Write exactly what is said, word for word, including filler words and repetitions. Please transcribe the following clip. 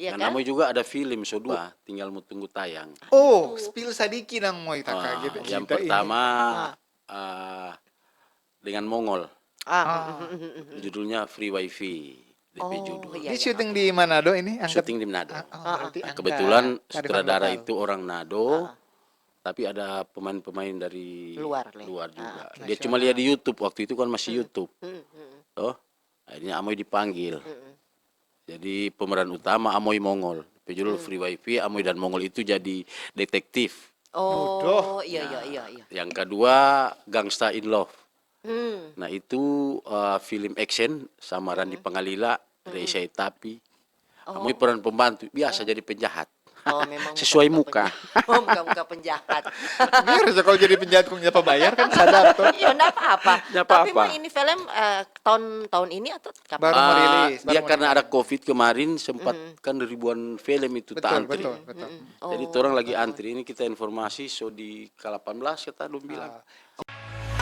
Iya Dan kan? Amoy juga ada film so dua, tinggal mo tunggu tayang. Oh, spill sadiki nang Moy taka Ah, gitu yang cerita ini. pertama Ah. ah, dengan Mongol. Ah, Ah. mm, mm, mm, mm. Judulnya Free Wifi, D P Oh, judul. iya, Di iya, syuting oke. Di Manado ini? Syuting di Manado. Ah, oh, berarti Nah, angka kebetulan kearifan sutradara lokal. Itu orang Nado, Ah. tapi ada pemain-pemain dari Luar, le. luar Ah, juga. oke. Dia cuma lihat di YouTube waktu itu kan masih YouTube, Mm, mm, mm. toh. Akhirnya Amoy dipanggil. Mm-mm. Jadi pemeran utama Amoy Mongol. Pe judul Free Wifi, Amoy dan Mongol itu jadi detektif. Oh, iya, iya, iya, iya. Yang kedua Gangsta in Love. Hmm. Nah, itu eh, film action sama Randi Pangalila, Reza Etapi. Amoy peran pembantu, biasa jadi penjahat. Oh, memang Sesuai muka-muka muka. penja-, oh, muka-muka penjahat. Biar aja kalau jadi penjahat kong nyapa bayar kan sadar tuh. Iya, enggak apa-apa. Nggak Tapi apa-apa. Mah ini film eh, tahun tahun ini atau kapan? Baru Ah, merilis, dia baru karena ada merilis. covid kemarin sempat kan ribuan film itu tak Betul, antri. betul, betul. Mm-mm. Jadi Oh, orang lagi baru. Antri. Ini kita informasi so di K delapan belas kata dong bilang. Ah.